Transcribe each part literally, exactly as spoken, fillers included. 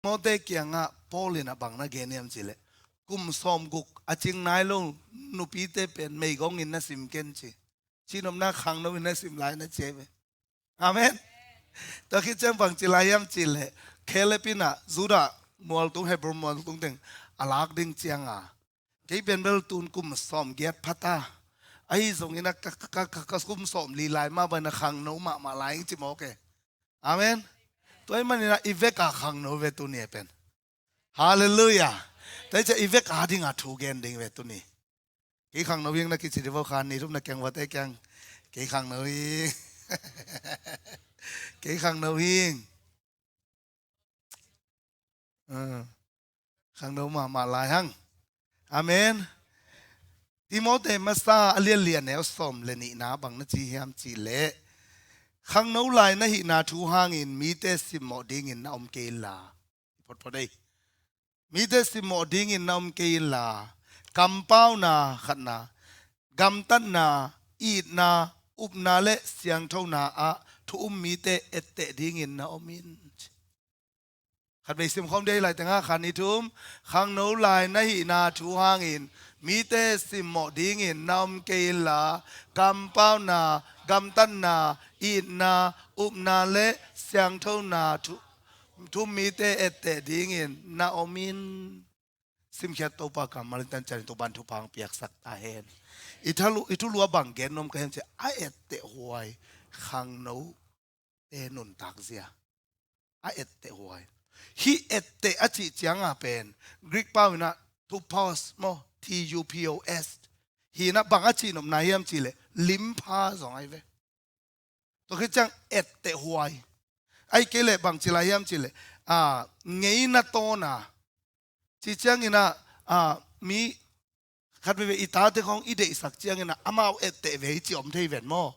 Timothy kiangah Paul in a bang na gen hiam cih leh, kum sawmguk a cing nai lo nupite pen meigong in na sim ken ci. Cihnopna khangno in na sim lai na ci hi ve. Amen. Tua khit ciang bang ci lai hiam cih leh, Caleb in ah Judah mualtung, Hebron mualtung teng a lak ding ciang a, kei pen bel tun kum sawmgiat pha ta, ahi zongin ah ka, ka, ka, ka kum sawmli lai mah bang in ah khangno mahmah lai ing ci mawk e. Amen. Tua ahih manin ah i vek a khangno ve tuni pen. Halleluiah. Tua hi ciang i vek a ding a thu gen ding ve tuni. Kei khangno hing na kici dih vo, kha ni thum na kiang vate kiang. Kei khangno hing. Kei khangno hing. Ah, khangno mahmah lai hang. Amen. Timothy masa a lian li a neu sawm le nihna bang na ci hiam cih leh, khangno lai na hihna thu hangin mite simmawh dingin na om kei inla. Photphot ei. Mite simmawh dingin na om kei inla, kampauna khatna, gamtatna, itna, upna le siangthona ah thu um mite etteh dingin na om in. Khatvei simkhawm dih lai tengah, kha ni thum. Khangno lai na hihna thu hangin mite simmawh dingin na om kei inla, kampauna, gamtatna, itna, upna le siangthona thu, thu um mite etteh dingin na om in. Simkhiat Topa kammal in tan cianin Topa'n thupha hong piaksak ta hen. I thalu, i thulu a bang gen nuam ka hiam cih leh, a etteh huai khangnote nuntak zia. A etteh huai. Hih etteh a cih ciang a pen Greek pau in ah tupos maw, T U P O S. Hi in ah bang a cihnopna hiam cih leh limpha zong ahi ve. Tua khit ciang etteh huai. Ahih kei leh bang ci lai hiam cih leh, a, ngeina tawn a. Ci ciangin ah, a, mi khat veve i tate khawng i deihsak ciangin ah amau etteh ve hi ci om thei ven maw.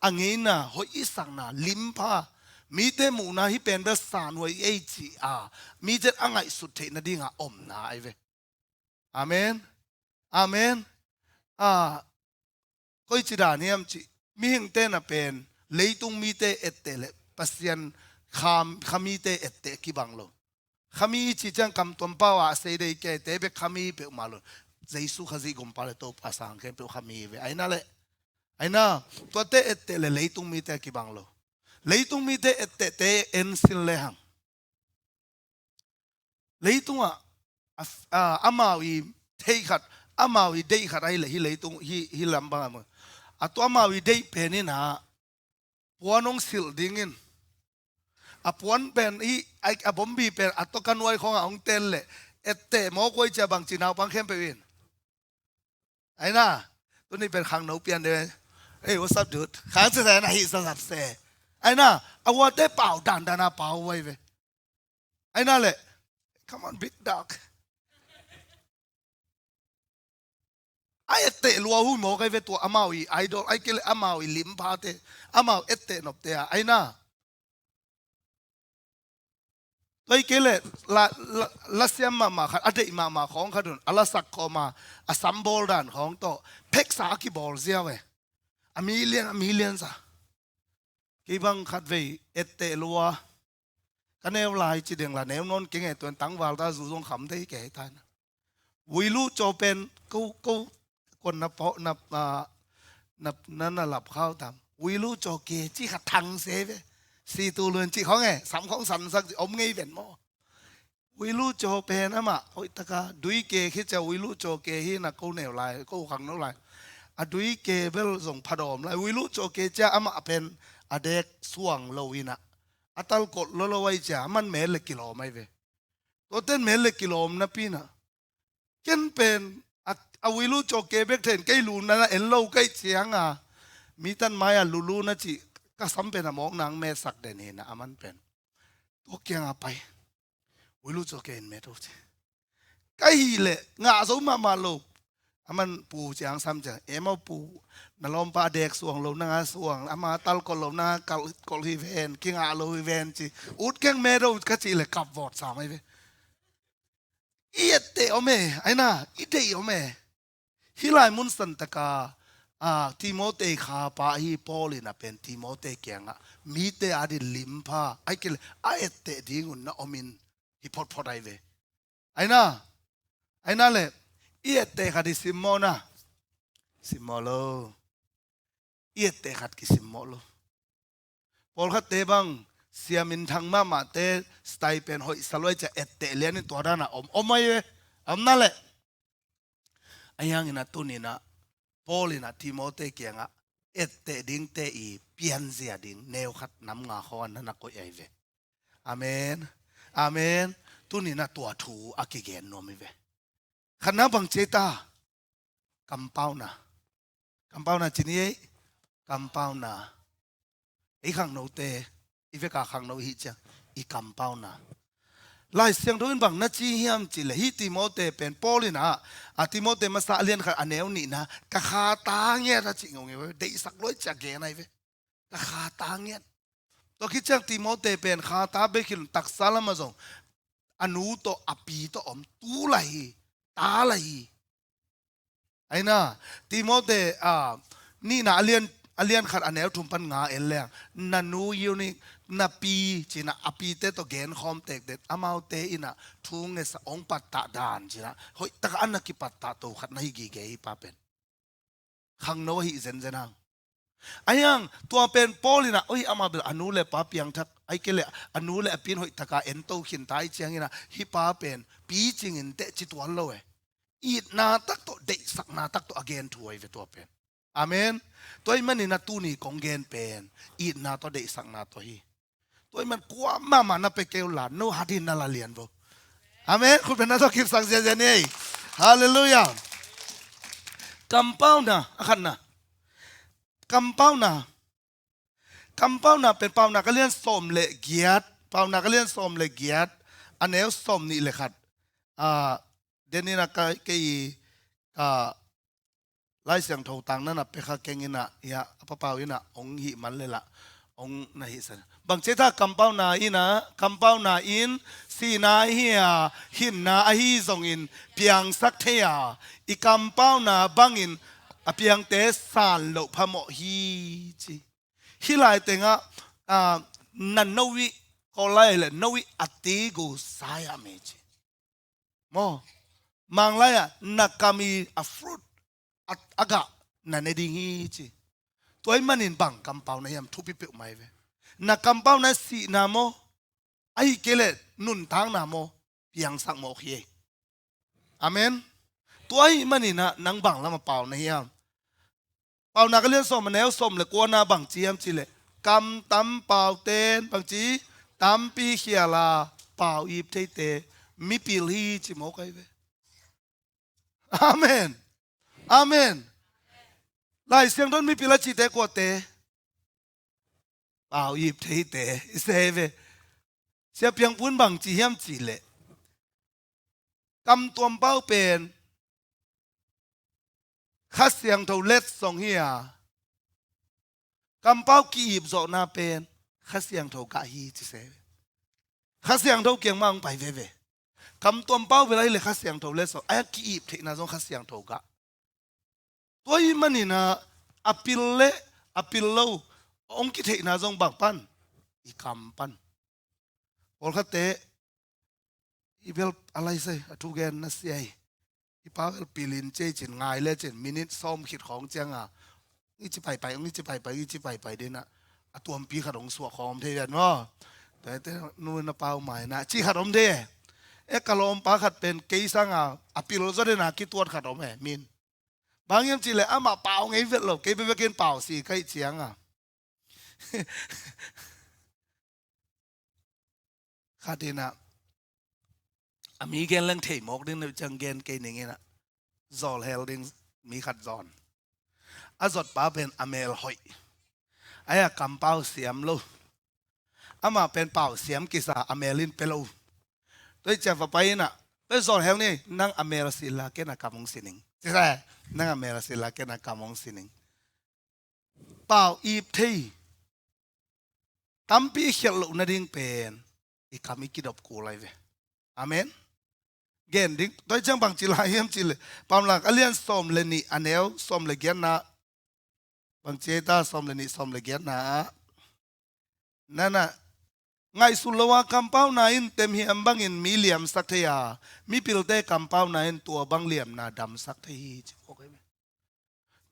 A ngeina, hoih i sakna, limpha, mite muhna hih pen bel sanhuai ei ci a, mi zet a ngaihsut theih nading a omna ahi ve. Amen. Amen. A, koici dan hiam cih, mihingte na pen leitung mite etteh le Pasian kha, kha mite etteh kibang lo. Kha mi i cih ciang kamtuam pau a sei dei kei te bek kha mi peuhmah lo. Jesu Khazih gumpa le Topa sang khempeuh kha mi ve. Aina le, aina, tuate etteh le leitung mite kibang lo. Leitung mite ettehte en sin le hang. Leitungah, a, a, amau i theih khat, amau i deih khat ahi leh hih leitung, hih, hih lam bang a, a tua amau i deih pen in ah puan hong silh dingin, a puan pen hih, a, a bombi pen a tawka nuai khawngah hong ten leh, etteh mawk huai cia bangci naupang khempeuh in. Aina, tuni pen khangno pian de. Hey, what's up, dude? Khang cia sa na hih sa sat se. Aina, a huate pau dandan a pau huai ve. Aina le, come on, big dog. A etteh lua hui mawk ahi ve tua amau i idol, ahih kei leh amau i limphate, amau etteh nopte a, aina. Tua ahih kei leh la, la, lasiam mahmah khat, a deih mahmah khawng khat un, a lasak khawm a, a sambawl dan khawng tawh, pheksa a kibawl ziau e. A million, a million sa. Kei bang khatvei etteh lua. Ka neu lai ci deng la neu nawn keng e, tuan tangval ta zu zong kham thei kei ta na. Vui luh caw pen ko, ko, kuan na pawh, na, na, na, na lap khau tam. Vui luh caw ke ci kha thang se ve. Si tu luan ci khawng e, sam khawng sansak ci om ngei ven maw. Vui luh caw pen amah hoih taka, dui ke khi cia vui luh caw ke hi na ko neu lai, ko khangno lai. A dui ke bel zong phadawm lai. Vui luh caw ke cia amah pen a dek suang lo in ah, a talkolh lolo ahi cia, aman mel le kilawm ahi ve. Tuaten mel le kilawm napi in ah, ken pen a, a vui luh caw ke bek then kei lu na na en lo kei ciang a, mi tan mai a lulu na cih ka sam pen a mawk nang metsak den hi na aman pen. Tua kiang a pai. Vui luh caw ke in met uh ci. Ka hih leh ngah zo mahmah lo. Aman pu ciang sam ciang, e maw pu, na lawmpa a dek suang lo na nga suang, ama talkolh lo na nga kalkolh hi ven, kingah lo hi ven ci. Ut keng met uh ka cih leh kap vawt sam ahi ve. I etteh om e, aina, i deih om e. Hih lai mun santaka, a, Timothy khapa hi Paul in a pen Timothy kiangah mite a ding limpha, ahih kei leh a etteh ding un na om in. i photphot ahi ve. Aina, aina le, i etteh khat i simmawhna, simmawh lo. I etteh khat kisimmawh lo. Pawlkhatte bang, sia minthang mahmahte stipend hoih sa luai cia etteh lianin tua dana om, om ahi ve. Omna le. Ahi hangin a tuninah, Paul inah Timote kiangah, etteh dingte i pianzia ding, neu khat nam nga khaw an na na koih ahi ve. Amen. Amen. Tuninah tua thu a kigen nuam hi ve. Khatna bang ci ei ta. Kampauna. Kampauna ci ni ei. Kampauna. Ei khangnote, i veka khangno i hih ciang, i kampauna. Lai Siangtho in bang na ci hiam cih leh, hih Timote pen Paul inah, a Timote masa a lian khat a neu nihna, ka khata ngiat a cih ngongeu, deihsak luai cia gen ahi ve. Ka khata ngiat. Tua khit ciang Timote pen khata bek hi lo, taksa lamah zong a nu tawh a pi tawh om, tu lai hi, ta lai hi. Aina, Timote, a, nihna a lian, a lian khat a neu thum pan nga en leng, na nu Eunik, na pi, cinah a pite tawh genkhawm tektek, amaute inah thu ngesa ong pattah dan, cinah hoih takah a na kipattah to khat na hi gige hi pa pen. Khangno ahi zenzen hang. Ahi hang, tua pen Paul inah, oi, amah bel a nu le pa piangthak, ahi kei leh a nu le a pi in hoih taka en to khin ta ahi cianginah, hih pa pen pi cingin teh ci tuan lo e. Itna tak tawh, deihsakna tak tawh a gen thu ahi ve tua pen. Amen. Tua ahih maninah tuni kong gen pen itna tawh, deihsakna tawh hi. Tua ahih man kuamah mah na pia kei uh la, no hadin na la lian vo. Amen. Khut beng na tawh kipsak ziazia ni ei. Halleluiah. Kampauna, a khatna. Kampauna. Kampauna pen Paunak a lian sawm le giat. Paunak a lian sawm le giat. A neu sawm nih le khat. A, deninah ka, kei, ka, Lai Siangtho tang nana pia kha keng inah, ia, a papau inah, ong hih man le lah, ong na hih san. Bang ci ei ta, kampauna inah, kampauna in, sihna ahi a, hinna ahi zongin, piangsak thei a, i kampauna bangin, a piangte san loh phamawh hi ci. Hih lai tengah, a, na no ih, Kawl lai le no ih a tigu sai a me ci. Maw, Manglai ah na kam i a fruit a, a gah na ne ding hi ci. Tua ahih manin bang kampauna hiam thupi peuhmah hi ve. Na kampauna sihna maw, ahi kei leh nuntakna maw, piangsak mawk hi ei. Amen. Tua ahih maninah nang bang lamah pauna hiam. Paunak a lian sawm a neu sawm le kuana bang ci hiam cih leh, kam tam paute'n bang ci, tampi khial a, pau ip theite mipil hi ci mawk ahi ve. Amen. Amen. Lai Siangtho in mipil a cihte kuate? Pau ip theite i se ve. Sia Piang Pu in bang ci hiam cih leh, kam tuam pau pen Kha Siangtho letsong hi a, kam pau ki-ip zawhna pen Kha Siangtho gah hi ci se ve. Kha Siangtho kiang mah hong pai veve. Kam tuam pau bel ahi leh Kha Siangtho letsong, a ki-ip theihna zong Kha Siangtho gah. Tua ahih maninah a pil le a pil lo hong kitheihna zong bang pan? I kam pan. Pawlkhatte, i bel a lai sai, a thugen na sia hi. I pa bel pilin cei cin ngai le cin minit sawm khit khawng cianga, i ci paipai, i ci paipai, i ci paipai dinah a tuampi khat hong suah khawng om thei ven maw? Tuate nu na pau mai na ci khat om thei e. E, ka lawmpa khat pen kei sanga a pil zaw dena kituat khat om e, min. Bang hiam cih leh amah pau ngei vet lo, kei bekbekin pau si ka hih cianga. Khat inah, a mi gen leng thei mawk ding na ciang gen kei ning inah, zawlhel ding mi khat zawn. A zotpa pen a mel hoih. Ahi a kam pau siam lo. Amah pen pau siam kisa, a mel in pia lo. Tua hi ciang vapa inah, pia zawlhel ni, nang a mel sila ken a kam hong si ning. Ci sa, nang a mel sila ken a kam hong si ning. Pau ip thei, tampi i khialh loh nading pen i kam i kidop kul ahi ve. Amen. Gen ding, tua hi ciang bang ci lai hiam cih leh, Paunak a lian sawm le nih a neu sawm le giatna. Bang ci ei ta, sawm le nih sawm le giatna ah, nanah Ngaihsut lo a kampauna in temhiam bangin mi liamsak thei a, mipilte kampauna in tua bang liamna damsak thei hi, ci mawk ahi ve.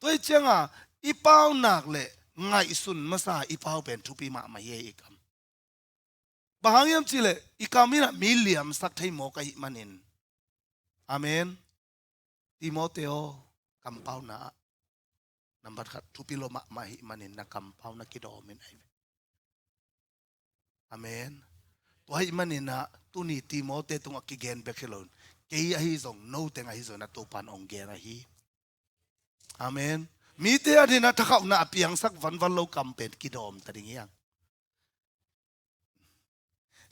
Tua hi cianga i paunak le ngaihsun masa i pau pen thupi mahmah hi, i kam. Bang hang hiam cihleh i kam inah mi liamsak thei mawk ahih manin. Amen. Timoteo, kampauna ah nambat khat thupi lo mahmah ahih manin na kampauna kidawm in ahi ve. Amen. Tua ahih manin ah tuni Timote tungah kigen bek hi loin, kei ahi zong, no teng ahi zong, na Topan hong gen ahi. Amen. Mite a dinah thakhauhna a piangsak vanvan lo kam pen kidawm ta ding hiang.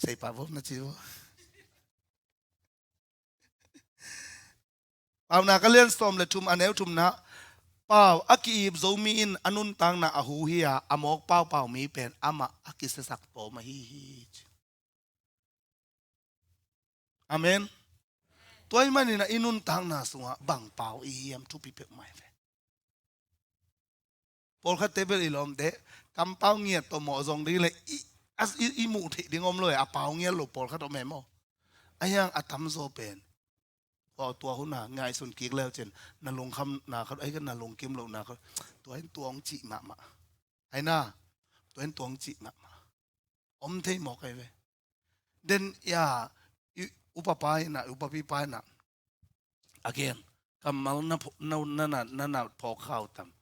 Sei pah vop na ci vua. Paunak a lian sawm le thum, a neu thumna, pau a ki-ip zo mi in a nuntakna a hu hi a, a mawk paupau mi pen amah a kisiasak tawm ahi hi, ci. Amen. Tua ahih manin ah i nuntakna sungah bang pau i hiam thupi peuhmah hi ve. Pawlkhatte bel i lawmte, kampau ngiat tawh mawh zong ding le i, a, i, i muh theih ding om lo e, a pau ngiat lo pawlkhat om e maw. Ahi hang a tamzaw pen, aw, tua hun a ngaihsun kik leucin na lungkhamna khat, ahi kha na lungkim lohna khat, tua in tua hong cih mahmah. Ahi na, tua in tua hong cih mahmah. Om thei mawk ahi ve. Den ia, i, upa pa inah, upapi pa inah, again, kammal na pho-, na, na, na, na, na phawk khau tam.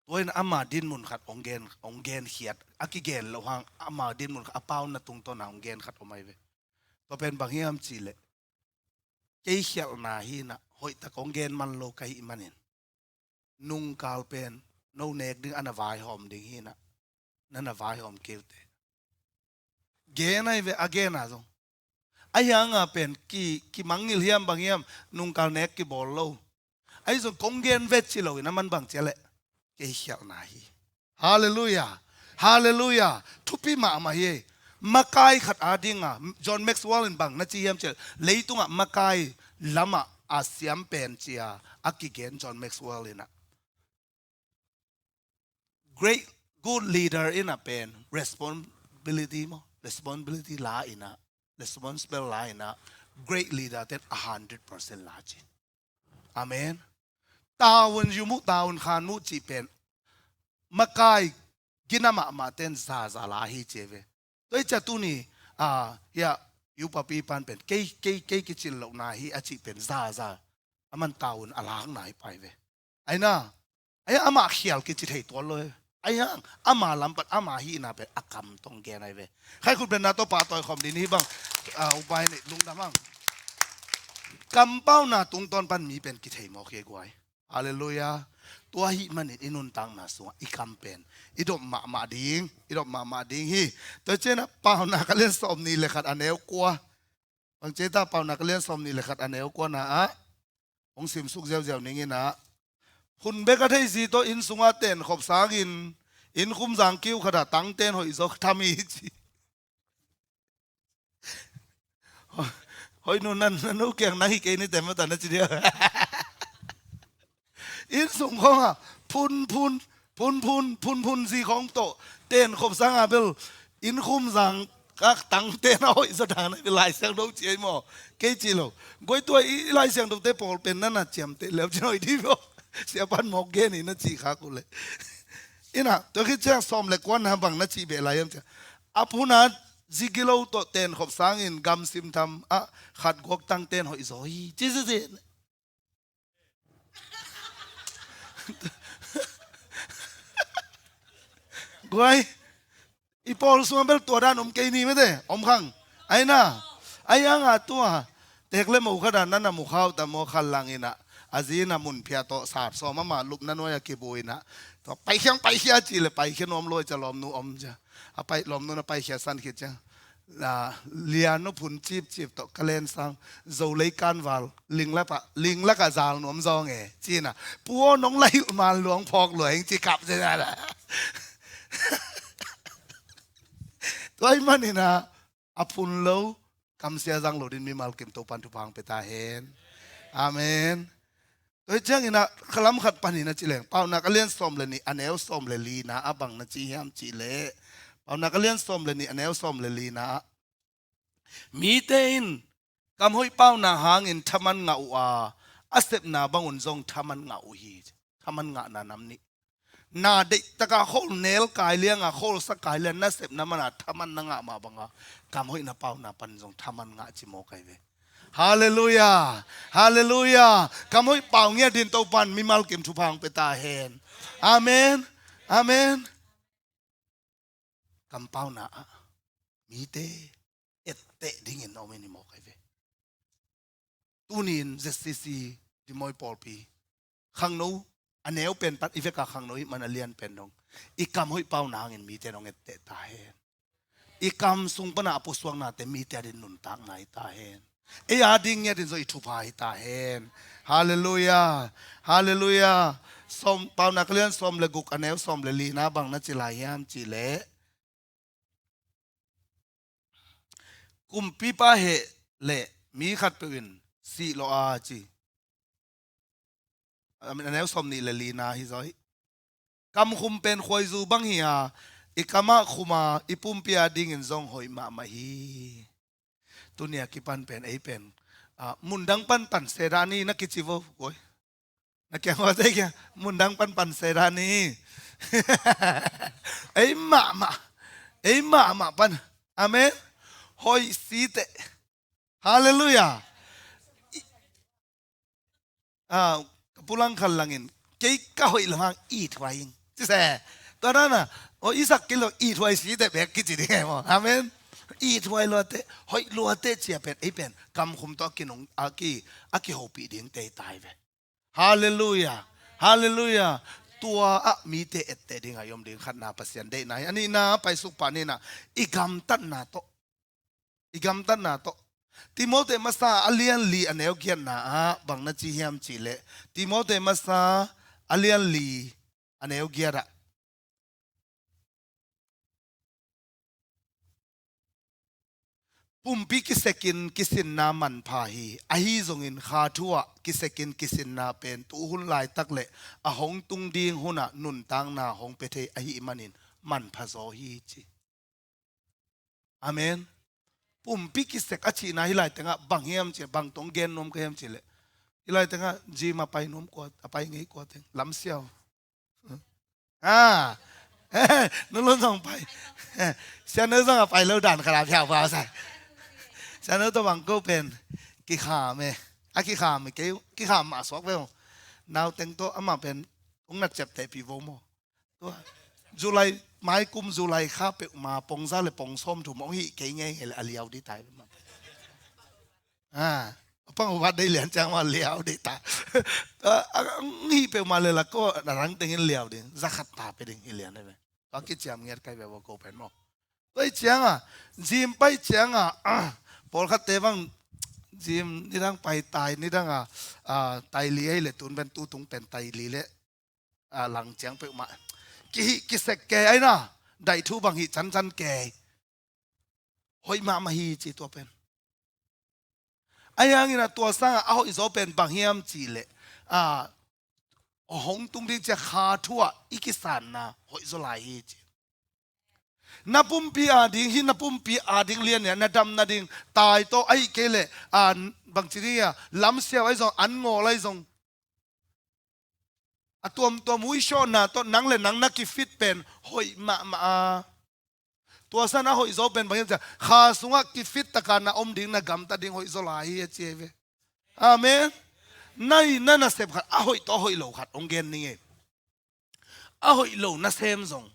Tua in ama dinmun khat hong gen, hong genkhiat, a kigen loh hang ama dinmun khat, a pauna tungtawn a hong gen khat om ahi ve. Tua pen bang hiam cihleh, kei khialhna hi inah, hoihtak hong gen man lo ka hih manin, nungkal pen no nek ding a na vaihawm ding hi inah, na na vaihawm kei uh teh. Gen ahi ve, a gen a zong. Ahi hanga pen ki, kimangngilh hiam bang hiam, nungkal nek kibawl lo. Ahi zong kong gen ve ci loin a man bang cia leh, kei khialhna hi. Halleluiah. Halleluiah. Thupi mahmah hi. Makai khat a dinga John Maxwell in bang na ci hiam ciah, leitungah makai lamah a siam pen cia a kigen John Maxwell inah, great, good leader inah pen responsibility maw, responsibility la inah, responsible la inah, great leader ten a hundred percent la ci. Amen. Taun yu muh, taun khan muh cih pen makai gina mahmah ten zaza la hi ci ve. Tua hi cia tuni, a, hia, upapi pan pen kei, kei, kei kicin lohna hi a cih pen zaza a man taun a lakna hi pai ve. Ahi na, ahi amah khial kici thei tuan lo hi. Ahi hang ama lampat ama hihna pen a kam tong gen ahi ve. Khaikhut pen na tawh pahtawi khawm ding hi bang, a, upai nih lungdam hang. Kampauna tungtawn pan mi pen kithei mawk hi guai. Halleluiah. Tua ahih manin i nuntakna sungah i kam pen i dop mahmah ding, i dop mahmah ding hi. Tua cianah Paunak a lian sawm nih le khat a neu kua. Bang cia ta, Paunak a lian sawm nih le khat a neu kuana ah hong simsuk ziauziau ning inah, hun bek a theisi tawh inn sungah tenkhop sangin inn khumzang kiu khatah tangten hoih zaw tham hi ci. Hoih nu, nan, nan nu kiang nang hi kei ni tem mata na ci dia. Inn sung khawngah phun phun, phun phun, phun phun zi khawng tawh tenkhop sangah bel inn khumzang kak tangten a hoih zaw dan a, i Lai Siangtho ci ei maw? Kei ci lo. Guai tua i, i Lai Siangthote pawl pen na na ciamteh leu cin hoih dih maw? Siapan mawk gen hi na ci khak uh leh. Inah, tua khit ciang sawm le kuana bang na cih beh lai hiam ciah, a phuna zi gilo tawh tenkhop sangin gamsim tham ah khat guak tangten hoih zaw hi ci zizin. Guai, i pawl sungah bel tua dan om kei ni mete, om khang. Ahi na, ahi hanga tua tek le mo khat a na na mu khau ta maw, khat lang inah a zi inah munphiah tawh sat sawm amah lupna nuai a kibu inah, tua paikhia, paikhia ci le paikhia nuam lo cia, lawmnu om cia. A pai, lawmnu na paikhia san khit cia. La, lian nu phun cipcip tawh ka len sang, Zolei kanval, linglak ah, linglak ah zal nuam zawng e, ci inah, pu aw nong la hilh man luang phawk lua heng ci kap cia. Tua ahih manin ah, a phun lo, kamsia zang lo din mimal kim Topan thupha hong pia ta hen. Amen. Tua hi ciangin ah, khalam khat panin a ci leng, Paunak a lian sawm le nih, a neu sawm le lina ah bang na ci hiam cih leh, Paunak a lian sawm le nih, a neu sawm le lina ah, mite in kam hoih pauna hangin thaman ngah uh a, a sepna bangun zong thaman ngah uh hi. Thaman ngahna nam nih. Na deih taka khol nel kai lianga, khol sa kai lianga, na sepna mana thaman na ngah mah banga, kam hoihna pauna pan zong thaman ngah ci maw kai ve. Halleluiah. Halleluiah. Kam hoih pau ngiat din Topan mimal kim thupha hong pia ta hen. Amen. Amen. Kam pauna ah mite etteh dingin a om in hi maw kai ve. Tunin Z C C Dimawi pawlpi khangno, a neu pen pan i veka khangno hih man a lian pen dong, i kam hoih pauna hangin mite dong etteh ta hen. I kam sung pana a pusuaknate mite adin nuntakna hi ta hen. Ei ading ngiat in zong i thupha hi ta hen. Halleluiah. Halleluiah. Sawm, Paunak a lian sawm le guk, a neu sawm le lina bang na ci lai hiam cih leh, kumpipa heh leh mi khatpeuh in sih lawh a ci. A neu sawm nih le lina hi zaw hi. Kamkhum pen khuaizu bang hi a, i kamah khum a, i pumpi adingin zong hoih mahmah hi. Tuni a kipan pen, ei pen, ah, mundang pan pan se dah ni na kici vo, koi. Na kiang ua te kia, mundang pan pan se dah ni. Ei mahmah, ei mahmah pan. Amen. Hoih site. Halleluiah. Ah, ka pulang khal langin, kei ka hoih lo hang ithuai ing. Ci se. Tua dana, o Isak kilo ithuai site bek kici ding e maw. Amen. Ithuai luate, hoih luate cia pen, ei pen, kamkhum tawh a kinung, a ki, a kihopih ding tei tai ve. Halleluiah. Halleluiah. Tua ah mite etteh ding a i om ding khatna Pasian deihna hi. A nihna paisuk pah nihna, i gamtatna tawh. I gamtatna tawh. Timote masa a lian li a neu giatna ah bang na ci hiam cih leh, Timote masa a lian li a neu giat ah, pumpi kisekin kisinna manpha hi. Ahi zongin kha thu ah kisekin kisinna pen tuhun laitak le a hong tung ding hunah nuntakna hong pia thei ahih manin manpha zaw hi ci. Amen. Pumpi kisek a cihna hih lai tengah bang hiam cih, bang tong gen nuam ka hiam cih leh, hih lai tengah gym a pai nuam kua, a pai ngei kua teng, Lam Siau. Ah. Nulun zong pai. Sianu zong a pai lo dan khat a phiau phiau sa. Sianu tawh bang ko pen kikham e. A kikham e, kei kikham mah suak ve. Nauteng tawh amah pen ung na ciapteh pi vo maw. Tua July, mai kum July kha peuhmah pongza le pongsawm thum hong hih kei ngei ngei le a liau dih tai. Ah, a pang ubat dei lian ciang mah liau dih ta. Ah, a, a hih peuhmah le la ko a rang tengin liau ding, za khat ta pe ding hi lian e ve. Tua kiciam ngiat kai ve vo ko pen maw. Tua i cianga, gym pai cianga, ah, pawlkhatte bang gym nidang pai tai, nidanga, ah, tai li ei le tun pen tu tung pen tai li le a lang ciang peuhmah kihih kisek ke aina, daih thu bang hih cancan ke. Hoih mahmah hi ci tua pen. Ahi hangin a tua sangah a hoih zaw pen bang hiam cih leh, a, hong tung ding cia kha thu ah i kisanna hoih zaw lai hi ci. Na pumpi ading, hih na pumpi ading lian nia, na dam nading, tai tawh ahih kei leh, a, bangci ding a, Lam Siau ahi zong, an ngawl ahi zong, a tuamtuam uishawhna tawh nang le nang na kifit pen hoih mahmah a. Tua san a hoih zaw pen bang hiam cia, kha sungah kifit taka na om ding, na gamta ding hoih zaw lai hi a ci hi ve. Amen. Na i na nasep khat a hoih tawh a hoih lo khat hong gen ning e. A hoih lo nasem zong,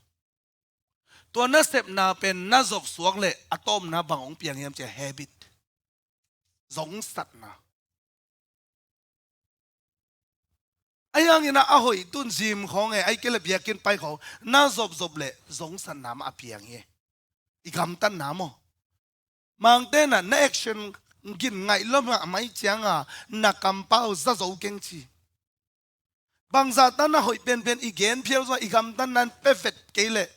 tua nasepna pen na zopsuak le a tawpna bang hong piang hiam cia, habit. Zongsatna. Ahi hangin a hoih tun gym khawng e, ahih kei leh biakinn pai khawng, na zopzop le zongsatna mah a piang hi. I gamtatna maw. Mangte na, na action gin ngaih lo mah mai cianga, na kampau za zo keng ci. Bangzah ta na hoih penpen i gen phial zong i gamtatna in pia vet kei leh,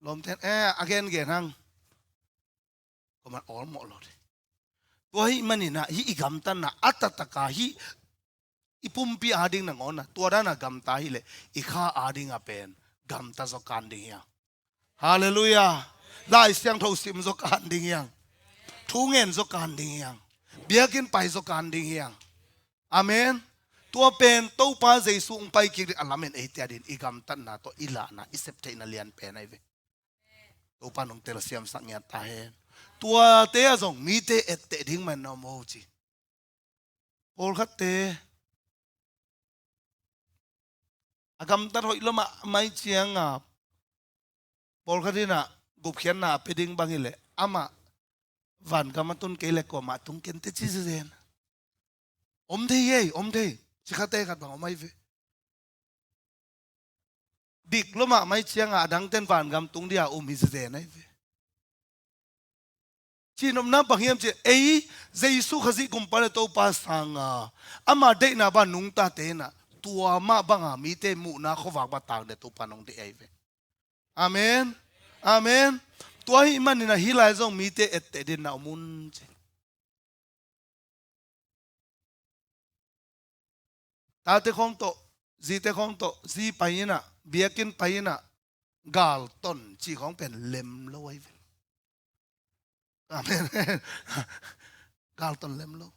lawmten, eh, a gengen hang. Kuaman awlmawh lo ding. Tua hih manin ah, hih i gamtatna a taktaka hih i pumpi ading nangawn ah, tua dana gamta hileh i kha ading a pen gamta zaw kan ding hi a. Halleluiah. Lai Siangtho sim zaw kan ding hiang. Thu ngen zaw kan ding hiang. Biakinn pai zaw kan ding hiang. Amen. Tua pen Topa Jesu hong pai kik ding a lamen eite a dingin i gamtatna tawh i lahna i sep theihna lian pen ahi ve. Topa nong telsiamsak ngiat ta hen. Tuate ah zong mite etteh ding man na om o ci. Pawlkhatte a gamtat hoih lua mahmah cianga pawlkhat in ah gupkhiatna a pia ding bang hileh amah vangam a tun kei leh kuamah tung kei inteh ci zenzen. Om thei ei, om thei. Cikhate khat bang om ahi ve. Dik lua mahmah cianga adangten vangam tung dia um hi zenzen ahi ve. Cihnopna bang hiam cih leh ei Jesu Khazih kumpa le Topa sanga ama deihna bang nungtate in ah tua mah banga mite muhna khuavak bang tang dia Topa nong deih ahi ve. Amen. Amen. Tua ahih manin ah hih lai zong mite etteh dingin na om un ci. Tate khawng tawh, zite khawng tawh, zi pai in ah, biakinn pai in ah, galton cih khawng pen lem lo ahi ve. Amen. Galton lem lo.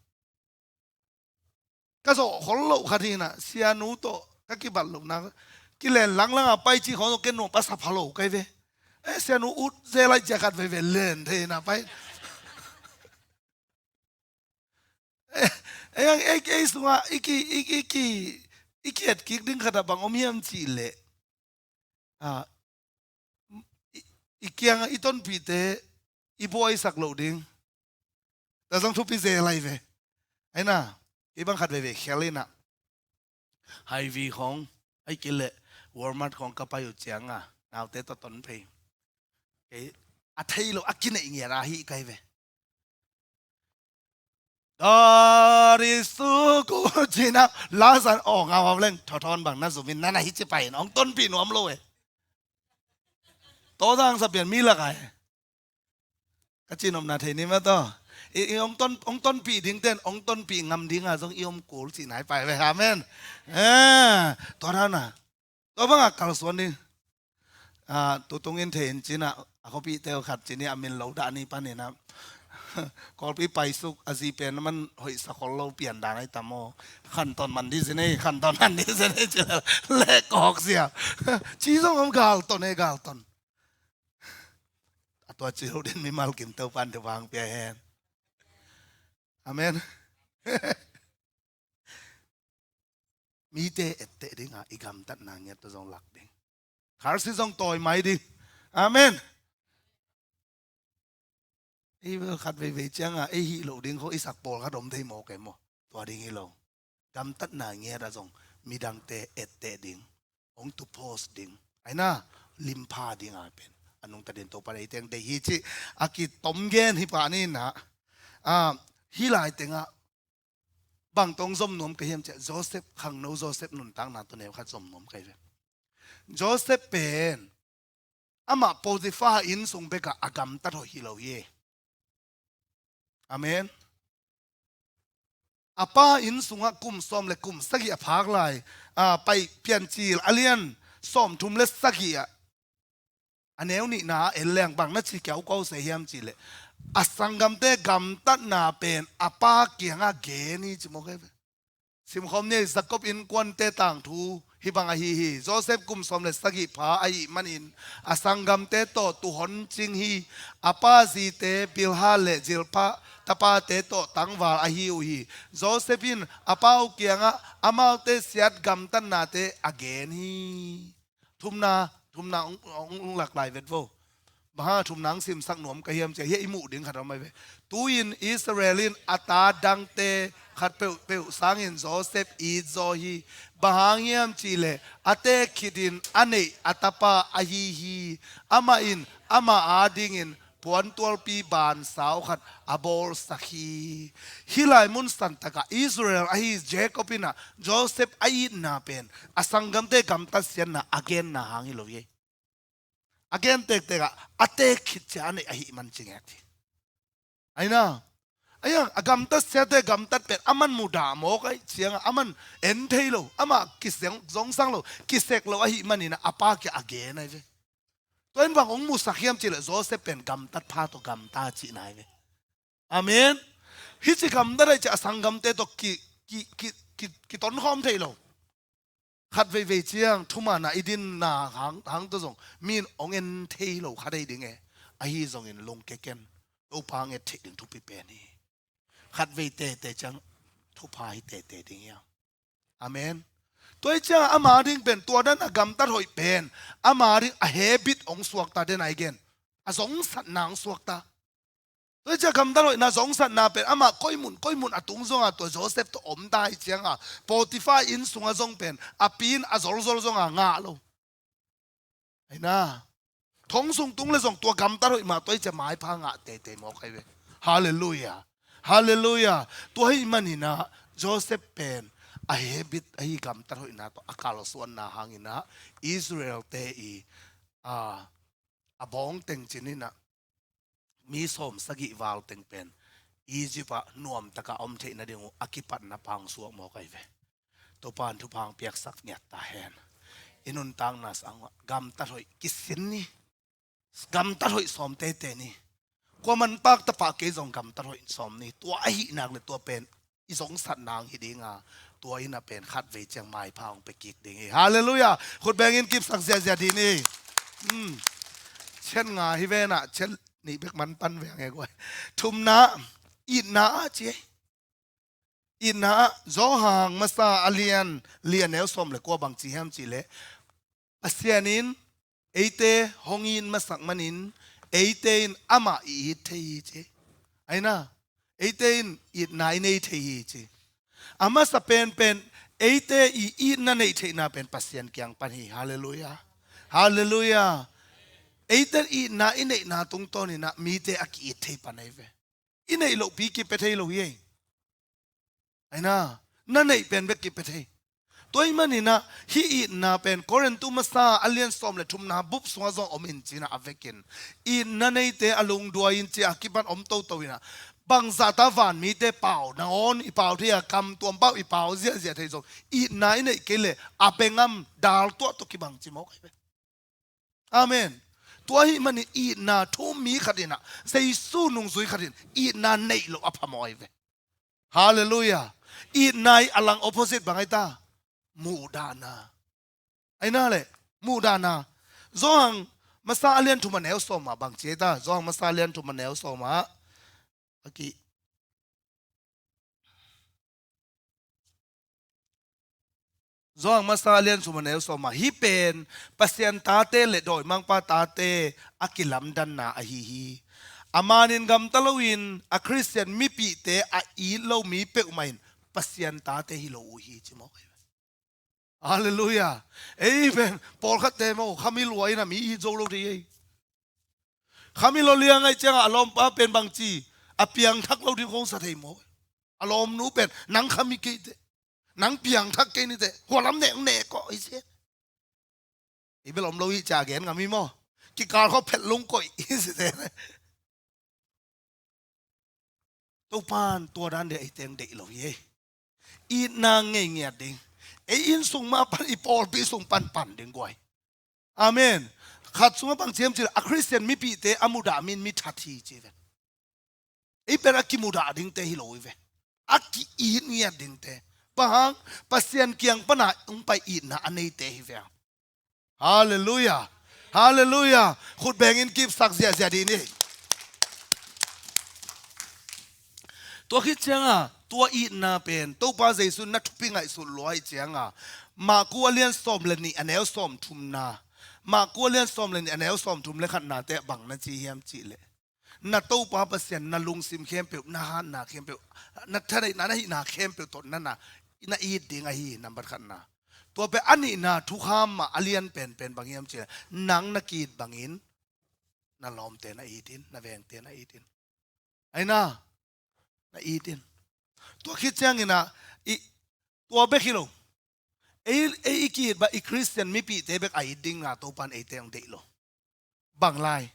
Ka zawh khol loh khat hi in ah, sianu tawh ka kibat lohna kilen langlang a pai cih khawng tawh ken nuam a sa pha lo ka hi ve. Eh, sianu ut zel lai cia khat veve len thei in ah pai. Eh, eh, ei, ei sungah i ki, i, i ki, i ki et kik ding khat ah bang om hiam cih leh, ah, i, i kiangah i tonpihte i buaisak loh ding. Tua zong thupi zel lai ve. Aina, i bang khat veve khial in ah. Hy-Vee khawng, ahih kei leh Walmart khawng ka pai uh cianga naute tawh ton phei. Kei a thei lo a kineih ngiat a hih ka hi ve. Dari suku cina lasan aw ngau hau leng thothawn bang na zumin nana hi ci pai in ong tonpih nuam lo e. Tawdang sa pian mi lak ai. Ka cihnopna thei ni mah tawh. I, i ong ton, ong tonpih dingten ong tonpih ngam dinga zong i om kul cih nai pai ve. Amen. Eh, tua dana. Tua banga kalsuan ni. Ah, tutung in thei in cina a khuapihte uh khat cini a min lo dah ni panin ah. Kawlpi paisuk a zi pen man hoih sa khol lo pian dan ai tam aw. Khantawn man di zinei, khantawn man di zinei cila le kawk zia. Ci zong om galton e galton. A tua ci lo din mimal kim Topan thupha hong pia hen. Amen. Mite etteh dinga i gamtatna ngiat tua zong lak ding. Kharsi zong tawi mai ding. Amen. Ei bel khat veivei cianga ei hih loh ding kho i sak pawlkhat om thei mawk e maw? Tua ding hi lo. Gamtatna ngiat ah zong midangte etteh ding, hong tu pose ding, aina limpha ding a pen a nungta din Topa ei teng dei hi cih a kitom gen hi pah ni na. Ah, hih lai tengah bang tawh zom nuam ka hiam ciah Joseph, khangno Joseph nuntakna tawh neu khat zom nuam ka hi ve. Joseph pen amah Potiphar inn sung bekah a gamtat hoih hi lo hi. Amen. A pa inn sungah kum sawm le kum sagih a phak lai, a, Pai Piancil a lian sawmthum le sagih ah a neu nihna ah en leng bang na ci kiau ko se hiam cih leh a sanggamte gamtatna pen a pa kiangah gen hi ci maw kei ve. Simkhawm ni, Jacob innkuante tangthu hih bang ahi hi. Joseph kum sawm le sagih pha ahih manin a sanggamte tawh tuuhon cing hi. A pa zite Bilhah le Zilpah tapate tawh tangval ahi uh hi. Joseph in a pa uh kiangah amaute siat gamtatnate a gen hi. Thumna, thumna ong, ong, ong lak lai vet vo. Bang hang a thumna ong simsak nuam ka hiam ciah hia i muh ding khat om ai ve. Tu-in Israel in a ta dangte khat peuhpeuh sangin Joseph it zaw hi. Bang hang hiam cihleh a tek khitin a neih a tapa ahi hi. Amah in amah adingin puantualpi bansau khat a bawlsak hi. Hih lai mun santakah Israel ahi Jacob in ah Joseph a itna pen a sanggamte gamtat siatna a genna hang hi lo hi. A gen tektekah a tek khit ciah a neih ahih man ci ngek hi. Aina, aia a gamtat siate gamtat pen a man mudah mawk aih ciangah a man en thei lo, amah kiseng zongsang lo, kisek lo ahih maninah a pa kiah a gen ahi ve. Tua in bang hong musak hiam cih leh Joseph pen gamtat pha tawh gamta cihna hi ve. Amen. Hih ci gamtat ahih ciang a sanggamte tawh ki, ki, ki, ki, kitonkhawm thei lo. Khat veivei ciang thumaanna i dinna hang, hang tawh zong mi in hong en thei lo kha thei ding e. Ahi zongin lungkia ken. Topa hong et theih ding thupi pen hi. Khat vei tete ciang thupha hi tete ding hi a. Amen. Tua hi ciang ama ding pen tua dan a gamtat hoih pen ama ding a habit hong suakta den a i gen. A zongsatna hong suakta. Tua hi ciang gamtat hoihna zongsatna pen amah koi mun, koi mun a tung zonga tua Joseph tawh om ta hi cianga Potiphar inn sunga zong pen a pi in a zolzol zonga ngah lo. Aina. Thong sung tung le zong tua gamtat hoih mah tua hi ciang maipha ngah teitei mawk ahi ve. Halleluiah. Halleluiah. Tua hi maninah Joseph pen a habit ahi gamtat hoihna tawh a kalsuanna hanginah Israel-te i a, a bawng teng cininah mi sawm sagih val teng pen Egypt ah nuamtaka om theih nading uh a kipatna pangsuak mawk ahi ve. Topan thupha hong piaksak ngiat ta hen. I nuntakna sangah gamtat hoih kisin ni. Gamtat hoih sawm teitei ni. Kua man pak tapa kei zong gamtat hoih sawm ni. Tua ahih nak le tua pen i zongsatna hong hi dinga tua ina pen khat vei ciang maipha hong pia kik ding hi. Halleluiah. Khut bengin kipsak ziahziah dih ni. Hmm. Ciat nga hi venah ciat nih bek man pan veng e guai. Thumna itna ah ci e. Itna ah Johan masa a lian li a neu sawm le kua bang ci hiam cih leh Pasian in eite hong it masak manin eite in amah i it thei hi ci. Aina, eite in itna i nei thei hi ci. A masa penpen eite i itna neih theihna pen Pasian kiang pan hi. Halleluiah. Halleluiah. Eite itna i neihna tungtawninah mite a ki-it thei pan ahi ve. I neih lohpi kipia thei lo hi ei. Aina, na neih pen bek kipia thei. Tua ahih maninah hih itna pen Korintu masa a lian sawm le thumna bup sungah zong om in cinah a vekin itna neite a lungduai in ci a kipan om toto inah bangzahta vanmite pau nangawn i pau thei a kam tuam pau i pau ziahziah thei zong itna i neih kei leh a bengam dal tuah tawh kibang ci mawk ahi ve. Amen. Tua ahih manin itna thum mi khat inah Jesu nungzui khat in itna neih loh a phamawh ahi ve. Halleluiah. Itna i a lang opposite bang ahi ta? Muhdahna. Aina le muhdahna. Johan masa a lian thum a neu sawm ah bang ci ahi ta? Johan masa a lian thum a neu sawm ah a ki Johan masa a lian thum a neu sawm ah hih pen Pasian tate le dawimangpa tate a kilamdanna ahi hi. A manin gamta loin a Khristian mipihte a it lo mi peuhmah in Pasian tate hi lo uh hi ci mawk ahi. Halleluiah. Ei pen pawlkhatte maw khamil ua in a mi it zo lo dei ei. Khamil aw liang ahi ciangah a lawmpa pen bangci a piangthak lo ding khong sa thei maw? A lawmnu pen nang khami kei teh, nang piangthak kei ni teh, hua lam nek nek kawh i ci. I bel om lo i ci a gen ngam hi maw? Kikal khawh phet lung koih i ci teh. Topan tua dan deh ei teng deih lo hi ei. Itna ngei ngiat ding. Ei inn sung mah pan i pawlpi sung pan pan ding guai. Amen. Khat sungah bang ci hiam cih leh a Khristian mipihte a mudah mi in mi that hi ci ven. Ei pen a kimudah dingte hi lo hi ve. A ki-it ngiat dingte. Bang hang Pasian kiang pana hong pai itna a neite hi ve. Halleluiah. Halleluiah. Khut bengin kipsak ziahziah dih ni. Tua khit cianga tua itna pen Topa Jesu na thupi ngaihsut lua ahi cianga Marku a lian sawm le nih a neu sawm thumna. Marku a lian sawm le nih a neu sawm thum le khatnate bang na ci hiam cih leh na Topa Pasian na lungsim khempeuh, na hatna khempeuh, na thaneihna, na hihna khempeuh tawh na, na, na it ding ahi hi, nambat khatna. Tua pen a nihna thukham mah a lian penpen bang hiam cih leh nang na ki-it bangin na lawmte na it in, na vengte na it in. Aina, na it in. Tua khit ciangin ah i, tua bek hi lo. Ei, ei i ki-it bang i Khristian mipihte bek a it ding nga Topan eite hong deih lo. Bang lai.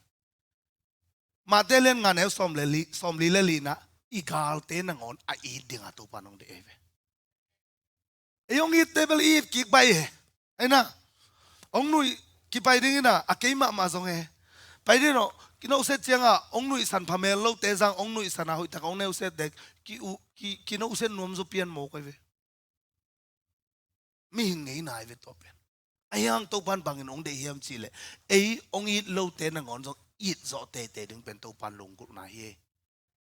Mate lian nga neu sawm le li, sawm li le lina i galte nangawn a it dinga Topa nong deih ei ve. Ei hong itte bel i it kik bai he. Aina. Hong nuih Kipai ding inah a kei mahmah zong e. Pai ding aw, kinohset ciangah hong nuihsan phamel lote zang, hong nuihsan a hoihtak hong neuset dek, ki u-, ki, kinohset nuam zaw pian maw koi ve. Mihing ngeina hi ve tua pen. Ahi hang Topan bangin hong deih hiam cihleh, ei hong it lote nangawn zong it zawh teitei ding pen Topan lunggulhna hi.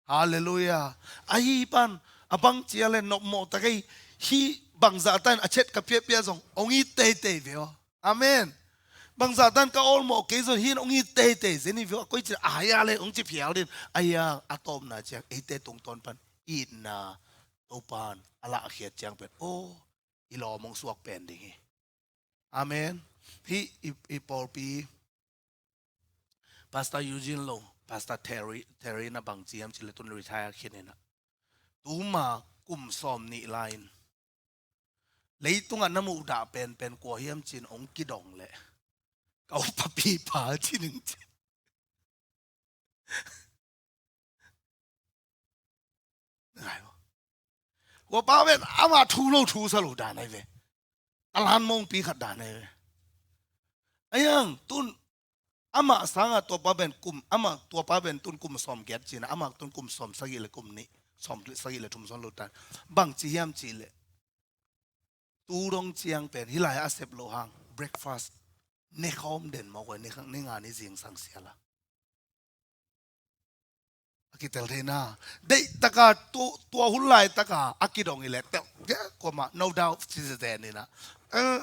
Halleluiah. Ahi pan a bang cia le nopmawh tak ei, hih bangzah tan a chet ka piahpiah zong hong it teitei ve aw. Amen. Bangzah tan ka awlmawh kei zong hih hong it teitei zen hi ve aw. A koi cin a hai a le hong ci phial din. Ahi hang a tawpna ciang eite tungtawn pan itna Topan a lahkhiat ciang pen, aw, i lawm hong suak pen ding hi. Amen. Hih i, i pawlpi Pastor Eugene lo, Pastor Terry, Terry na bang ci hiam cihleh tun retire khin inah, tuma kum sawm nih lai-in leitungah na muhdah penpen kua hiam cin hong kidong leh ka upapipa ci ning ci. Ngai maw? Kua pa pen amah thu lo thu sa lo dan ahi ve. A lan mawngpi khat dan ahi ve. Ahi hang tun amah sangah tua pa pen kum, amah tua pa pen tun kum sawm giat cina, amah tun kum sawm sagih le kum nih, sawm sagih le thum sawm lo tan. Bang ci hiam cihleh, tu dong ciang pen hih lai a sep loh hang breakfast ne khawm den mawk uh, ne kha, ne nga ni zingsang sial a. A kitel theina. Deihtaka tu, tua hun laitaka a kidong i le telh dia kuamah, no doubt ci zen inah. Eh,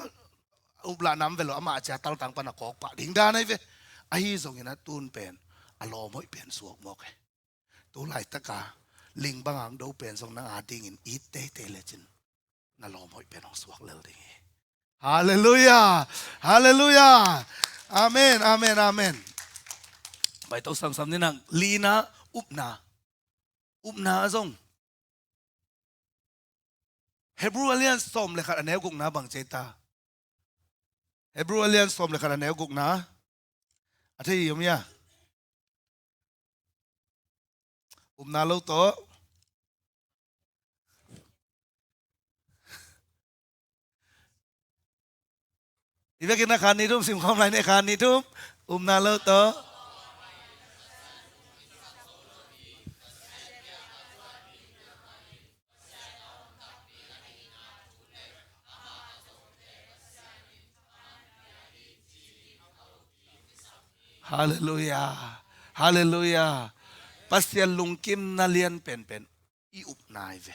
uplah nam velo amah cia taltang pan a kawk pah ding dan ahi ve. Ahi zongin a tun pen a lawm hoih pen suak mawk e. Tu laitaka ling bang ang do pen zong nang a dingin it teitei lecin na lawm hoih pen hong suak lel ding hi. Halleluiah. Halleluiah. Amen, amen, amen. Baito samsam ni nang lina upna. Upna a zong Hebrew a lian sawm le khat a neu gukna bang ci ta. Hebrew a lian sawm le khat a neu gukna. A thei hi om hia? Upna lo tawh. I vekin na khan ni dum sim khawm lai ne khan ni dum. Upna lo tawh. Halleluiah. Halleluiah. Pasian lungkimna lian penpen i upna hi ve.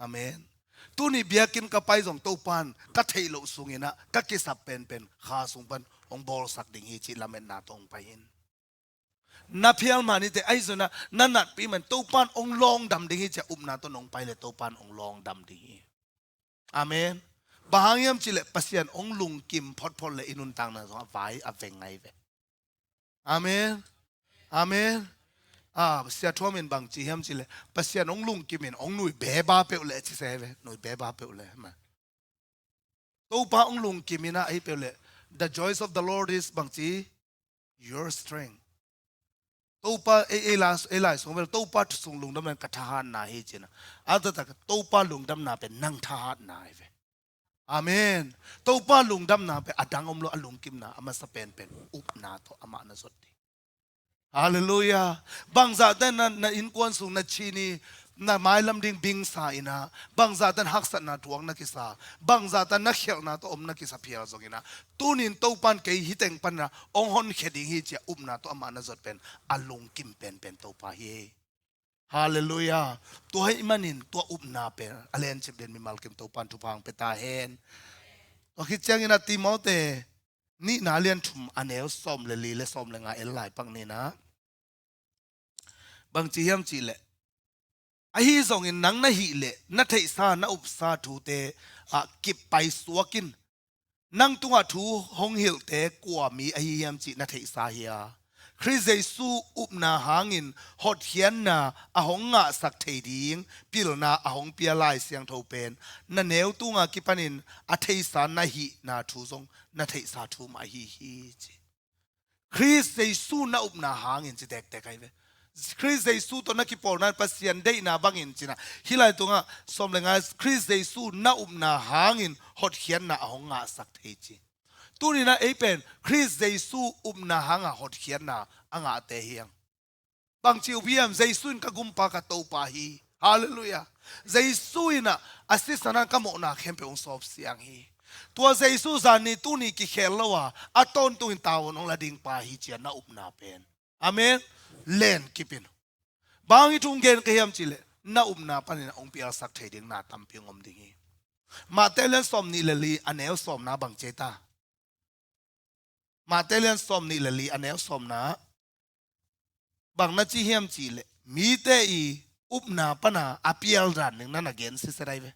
Amen. Tuni biakinn ka pai zong Topan ka theih loh sunginah ka kisap penpen kha sung pan hong bawlsak ding hi cih lametna tawh hong pai in. Na phial mah nite ahi zongin ah na natpih man Topan hong lawngdam ding hi ci-a upna tawh nong pai le Topan hong lawngdam ding hi. Amen. Bang hang hiam cihleh Pasian hong lungkim photphot le i nuntakna zong a vai a veng ngai ve. Amen. Amen. Ah, Sia Thuam in bang ci hiam cihleh Pasian hong lungkim in hong nui beba peuh le ci se ve. Nui beba peuh le ma. Topa hong lungkim in ah ahi peuh le the joys of the Lord is bang ci your strength. Topa ei, ei la, ei lai sung vel Topa sung lungdamna ka thahatna hi cina. A taktak Topa lungdamna pen nang thahatna hi ve. Amen. Topa lungdamna pen a dang om lo a lungkimna a masa penpen upna tawh amah na zot ding. Halleluiah. Bangzahte na, na innkuan sung na chini na mailam ding bingsa inah, bangzahte na haksatna thuak na kisa, bangzahte na khialhna tawh om na kisa phial zong inah, tunin Topan kei hi teng panah hong honkhia ding hi ci-a upna tawh amah na zot pen a lungkim penpen Topa hi. Halleluiah. Tua hih manin tua upna pen a lencip den mimal kim Topan thupha hong pia ta hen. Tua khit ciangin a Timote nihna lian thum a neu sawm le li le sawm le nga el lai pak ninah. Bang ci hiam cihleh ahi zongin nang na hih leh na theihsa na upsa thute ah kip paisuak in. Nang tungah thu hong hilhte kua mi ahi hiam cih na theihsa hia? Khrist Jesu upna hangin hotkhiatna a hong ngahsak thei ding pilna a hong pia Lai Siangtho pen na neu tunga kipanin a theihsa na hihna thu zong na theihsa thu mah ahi hi ci. Khrist Jesu na upna hangin ci tektek ahi ve. Khrist Jesu tawh na kipawlna Pasian deihna bangin cina. Hih lai tungah sawm le nga Khrist Jesu na upna hangin hotkhiatna a hong ngahsak thei ci. Tuni-in ah ei pen Khrist Jesu upna hanga hotkhiatna a ngahte hi hang. Bangci up hiam? Jesu in ka gumpa, ka Topa hi. Halleluiah. Jesu in ah a sisan hanga ka mawhna khempeuh hong sawpsiang hi. Tua Jesu zani tuni kikhel lo a, a tawntungin tavuan hong la ding pa hi ci-a na upna pen, amen, lenkip in. Bang hang hih thu hong gen ka hiam cih leh, na upna panin hong pialsak thei ding na tampi hong om ding hi. Matthai lian sawmnih le li, a neu sawmna bang ci ei ta? Matthai lian sawmnih le li, a neu sawmna, bang na ci hiam cih leh, mite i upna pana a pial dan ding na na gen sitset hi ve.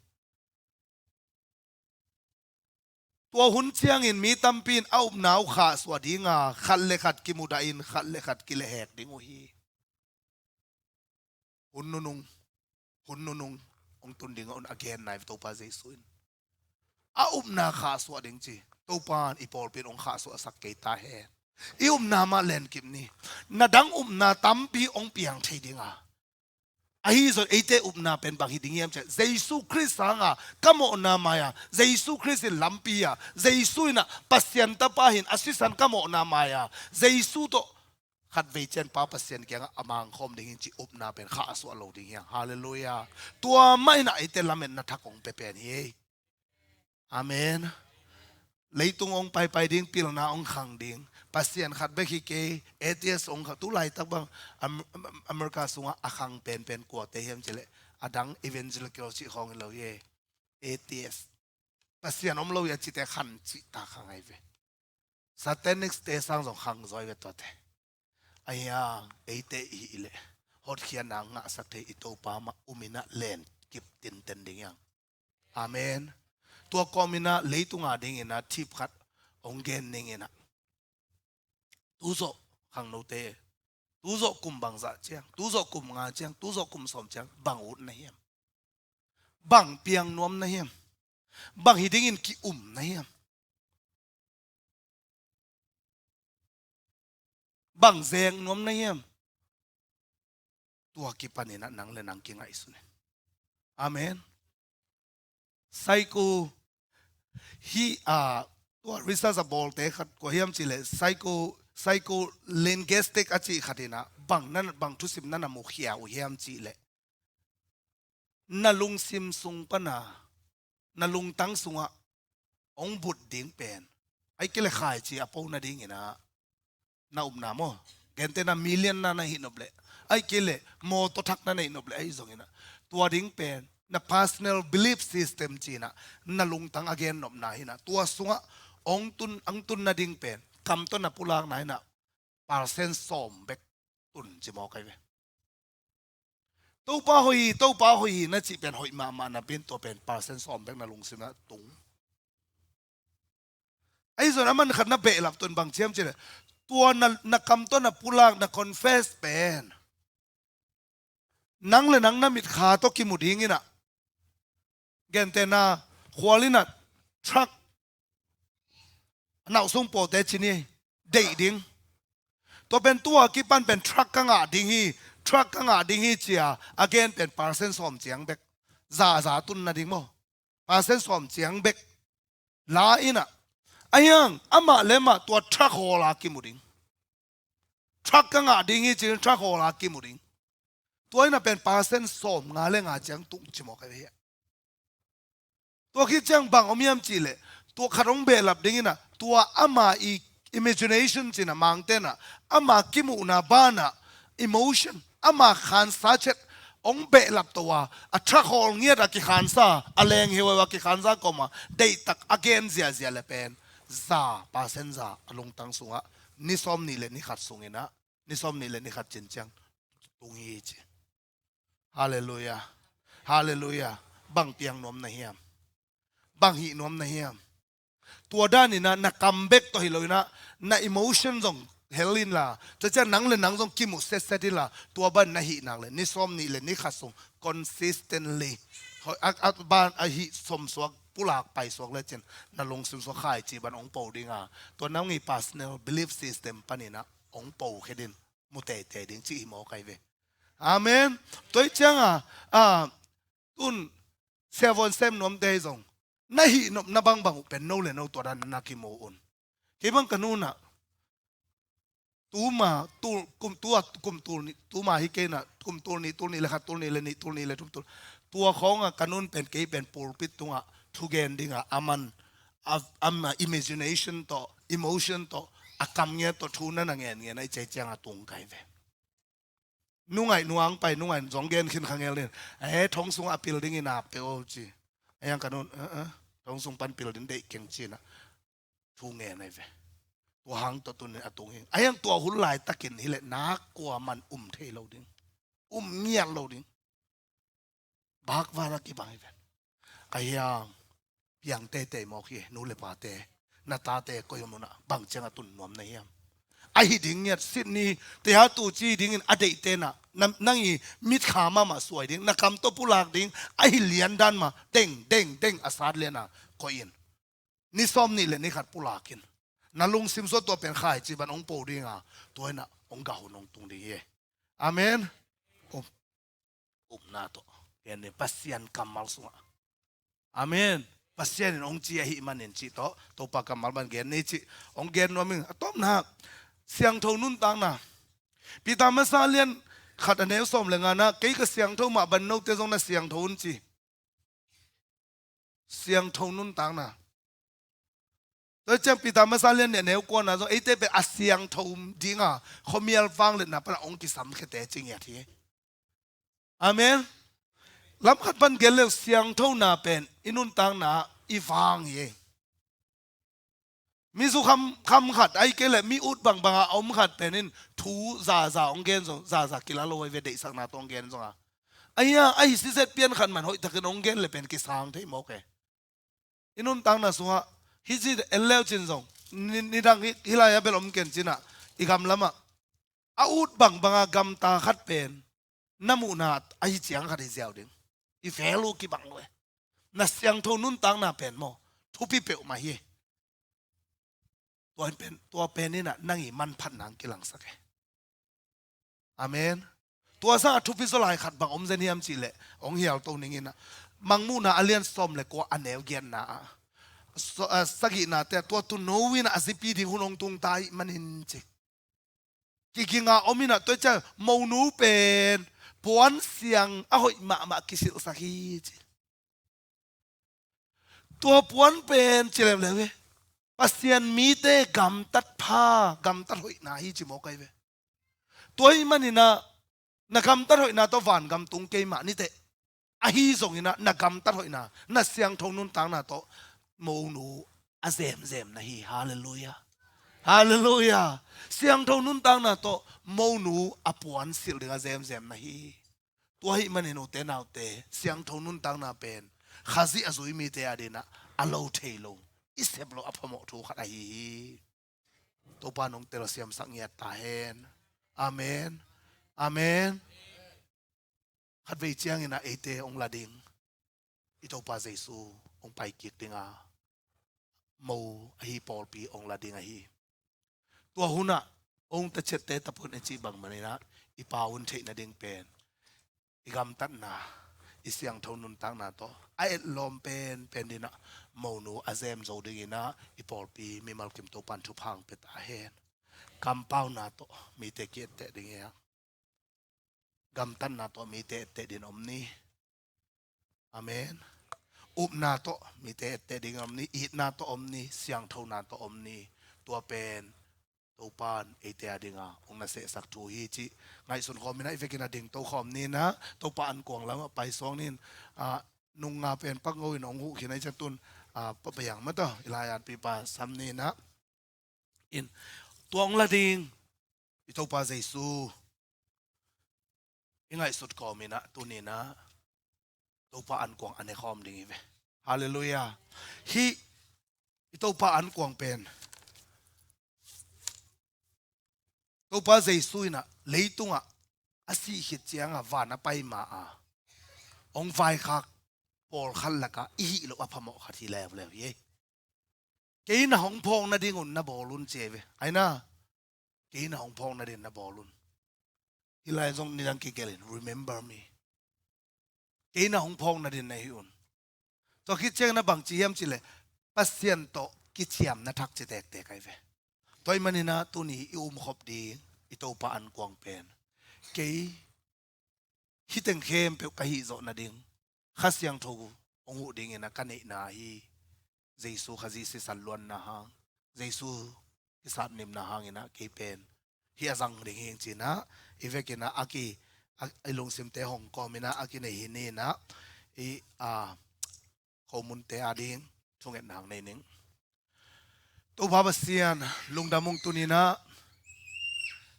Tua hun ciangin mi tampi in a upna uh khahsuah ding a, khat le khat kimudah in, khat le khat kilehhek ding uh hi. Hun nunung, hun nunung hong tun ding a, hun a gen nai ve Topa Jesu in. A upna khahsuah ding ci. Topa in i pawlpi in hong khahsuahsak kei ta hen. I upna mah lenkip ni. Na dang upna tampi hong piang thei ding a, ahi zong eite upna pen bang hi ding hiam cih leh, Jesu Khrist hanga ka mawhna mai-a, Jesu Khrist in lampi a, Jesu in ah Pasian Tapa hi-in a sisan ka mawhna mai-a, Jesu tawh khatvei ciang Pa Pasian kiangah a mangkhawm ding hi cih upna pen khahsuah lo ding hi hang. Halleluiah. Tua mah in ah eite lametna thak hong pia pen hi. Amen. Leitung hong paipai ding, pilna hong khang ding. Pasian khat bek hi kei, atheist hong khang. Tu laitak bang Am-, Am-, America sungah a khang penpen kuate hiam cih leh, a dang evangelical cih khawng hi lo hi. Atheist. Pasian om lo hi a cihte khang cih ta khang ahi ve. Satanic te sang zong khang zaw hi ve tuate. Ahi hang eite i hih leh, hotkhiatna ngahsak thei i Topa mah um in ah lenkip tinten ding hi hang. Amen. Tua kawm in ah leitung a dingin ah thip khat hong gen ning in ah. Tu zawh khangnote, tu zawh kum bangzah ciang, tu zawh kum nga ciang, tu zawh kum sawm ciang, bang ut na hiam? Bang piang nuam na hiam? Bang hi dingin ki-um na hiam? Bang zek nuam na hiam? Tua kipanin ah nang le nang kingaihsun in. Amen. Psycho, hih, ah, tua research a bawlte khat kua hiam cih leh, psycho, psycholinguistic a cih khat in ah, bang na, bang thusim na na mukhia uh hiam cih leh, na lungsim sung pana, na lungtang sungah hong but ding pen, ahih kei leh khaici a po nadingin ah na upna maw, gentehna million na na hih nop leh, ahih kei leh mawtaw thak na neih nop leh, ahi zongin ah tua ding pen na personal belief system ci-in ah, na lungtang a gennopna hi-in ah, tua sungah hong tun, hong tun nading pen kam tawh na pulakna hi-in ah, percent sawm bek tun ci mawk ahi ve. Topa hoih hi, Topa hoih hi na cih pen hoih mahmah napi-in tua pen percent sawm bek na lungsim ah tung. Ahi zongin a man khat na behlap tawh bang ci hiam cih leh, tua na, na kam tawh na pulak, na confess pen nang le nang na mitkha tawh kimu dingin ah, gentehna, khual in ah truck, a nauhsung pawlte ci ni, deih ding. Tua pen tua kipan pen truck ka ngah ding hi, truck ka ngah ding hi ci-a a gen pen percent sawm ciang bek. Za, za tun nading maw, percent sawm ciang bek la in ah, ahi hang amah le amah tua truck hawl a kimu ding. Truck ka ngah ding hi ci-in truck hawl a kimu ding. Tua in ah pen percent sawm nga le nga ciang tung ci mawk ahi ve. Tua khit ciang bang om hiam cih leh, tua khat hong behlap dingin ah, tua ama i imagination ci-in ah Mangte in ah, ama kimuhna banah emotion, ama khansa ciat hong behlap to a, a truck hawl ngiat a kikhansa, a leng heuheu a kikhansa kawmah deihtak a gen ziahziah leh pen, za, percent za a lungtang sungah ni sawmnih le ni khat sungin ah, ni sawmnih le ni khat cin ciang tung hi ci. Halleluiah. Halleluiah. Bang piang nuam na hiam? Bang hih nuam na hiam? Tua danin ah na kam bek tawh hi lo-in ah, na emotion zong hel inla, tua ciang nang le nang zong kimu setset inla, tua bang na hih nak leh ni sawmnih le ni khat sung consistently, a, a, ban a hih sawm suak, pulak pai suak lecin, na lungsim sung khaici bang hong po ding a, tua nang i personal belief system panin ah hong po khia ding, mu teitei ding cih hi mawk ahi ve. Amen. Tua hi ciang a, a, tun siavuan sem nuamte hi zong, na hih nopna bangbang uh pen no le no tua dan na kimu un. Kei bang ka nu in ah tuma tul, kum, tua kum tul nih, tuma hi kei in ah kum tul nih, tul nih le khat, tul nih le nih, tul nih le thum, tul, tua khawng ah ka nu in pen kei pen pulpit tungah thugen dingah aman a, ama imagination tawh, emotion tawh, a kam ngiat tawh thu na na ngen ngen a i cei ciangah tung kai ve. Nungaih nuang pai, nungaih zong gen khin kha ngel in, eh, thong sungah a pil dingin a pe aw ci. A hiang ka nu in, eh, eh, thong sung pan pil ding deih keng ci in ah thu ngen ahi ve. Tua hang tawh tuni in a tung hi. A hiang tua hun laitakin hi leh nak kua man um thei lo ding, um ngiat lo ding. Bakvak a kibang hi ven. A hiang piang teitei mawk hi, nu le pate. Na tate koi om un ah bang ciang a tun nuam na hiam? A hi ding ngiat, Sydney te a tu ci dingin a deihte in ah, na, nang i mitkha mahmah suai ding, na kam tawh pulak ding, a hi lian dan mah, deng, deng, deng a sat lian a koih in. Ni sawm nih le ni khat pulak in. Na lungsim sungah tua pen khaici ban hong po ding a, tua in ah hong gah hun hong tung ding hi. Amen. Um, upna tawh. Ken ni Pasian kammal sungah. Amen. Pasian in hong ci ahih manin cih tawh, Topa kammal ban gen ni cih hong gen nuam ing. A tawpna, siangtho nuntakna. Peter masa lian khat a neu sawm le nga-na, kei ka siangtho mah bangin note zong na siangtho un ci. Siangtho nuntakna. Tua ciang Peter masa lian nih a neu kuana zong eite pen a siangtho dinga khuamial vangliatna panah hong kisam khiate ci ngiat hi. Amen. Lamkhat pan gen leu siangthona pen i nuntakna i vang hi. Mi zu kham, kham khat, ahih kei leh mi ut bangbanga a om khat pen in thu zaza hong gen zong, zaza kila lo ahi ve, deihsakna tawh hong gen zong a. Ahi a, ahi sitset pian khat man hoihtakin hong gen le pen kisang thei mawk e. I nuntakna sungah hih ci en leu cin zong, ni, nidang hi, hih lai-ah bel om ken cin ah, i gam lamah a ut bangbanga gamta khat pen na muhna ahi ciang khat hi ziau ding. I value kibang lo e. Na siangtho nuntakna pen maw, thupi peuhmah hi. Tua in pen, tua pen in ah nang i manphatna hong kilangsak e. Amen. Tua sangah thupi zaw lai khat bang om zen hiam cih leh, hong hial to ning in ah, Mangmuhna a lian sawm le kua a neu giatna ah, so, ah, sagihnate ah, tua tuuno in ah a zipi ding hun hong tung ta ahih manin ci. Kiginga om in ah, tua ciang monu pen puansiang a hoih mahmah kisilhsak hi ci. Tua puan pen ci leuleu hi. Pasian mite gamtat pha, gamtat hoihna hi ci mawk ahi ve. Tua ahih manin ah na gamtat hoihna tawh vangam tung kei mah ni teh. Ahi zongin ah na gamtat hoihna, na siangtho nuntakna tawh monu a zemzem na hi. Halleluiah. Halleluiah. Siangtho nuntakna tawh monu a puan silh ding a zemzem na hi. Tua ahih manin ute naute, siangtho nuntakna pen Khazih a zui mite adingin ah a lo thei lo, i sep loh a phamawh thu khat ahi hi. Topa in hong telsiamsak ngiat ta hen. Amen. Amen. Khatvei ciangin ah eite hong la ding, i Topa Jesu hong pai kik ding a, mo ahi pawlpi hong la ding ahi. Tua hun ah hong taciatte tapun e cih bang manin ah i pau hun theih nading pen i gamtatna, i siangtho nuntakna tawh a etlawm penpen dingin ah monu a zem zo dingin ah i pawlpi mimal kim Topa in thupha hong pia ta hen. Kampauna tawh mite ki-etteh ding hi hang. Gamtatna tawh mite etteh dingin om ni. Amen. Upna tawh mite etteh dingin om ni. Itna tawh om ni. Siangthona tawh om ni. Tua pen Topa in eite adinga hong nasehsak thu hi cih ngaihsun khawmin ah i vekin a dingto khawm ni in ah, Topa ankuang lamah paisuak ni in ah, nung nga pen pak ngo in hong huh khin a, i ciang tun, ah, Pa Biang mah tawh i lai-atpipa sam ni in ah, in tua hong la ding i Topa Jesu i ngaihsut kawmin ah tuni in ah Topa ankuang a ne khawm ding hi ve. Halleluiah. Hih i Topa ankuang pen Topa Jesu in ah leitungah a sih khit ciangah van a pai ma a hong vaikhak pawlkhat lakah i hih loh a phamawh khat hi leuleu hi. Kei na hong phawk nadingun na bawl un ci hi ve. Aina, kei na hong phawk nadin na bawl un. Hih lai zong nidang kigelin, remember me. Kei na hong phawk nadin na hih un. Tua khit ciangin ah bang ci hiam cih leh, Pasian tawh kiciamna thak ci tektek ahi ve. Tua ahih manin ah tuni i umkhop ding i Topa ankuang pen kei hih teng khempeuh ka hih zawh nading, Kha Siangtho hong huh dingin ah ka neihna hi. Jesu Khazih sisan luanna hang, Jesu kisatnimna hangin ah kei pen hih a zang ding hi ing ci-in ah, i vekin ah a ki, a, i lungsimte hong kawmin ah a kinei hi ni-in ah, i, a, khomunte ading thungetna hong nei ning. Topa Pasian, lungdam ung. Tuni-in ah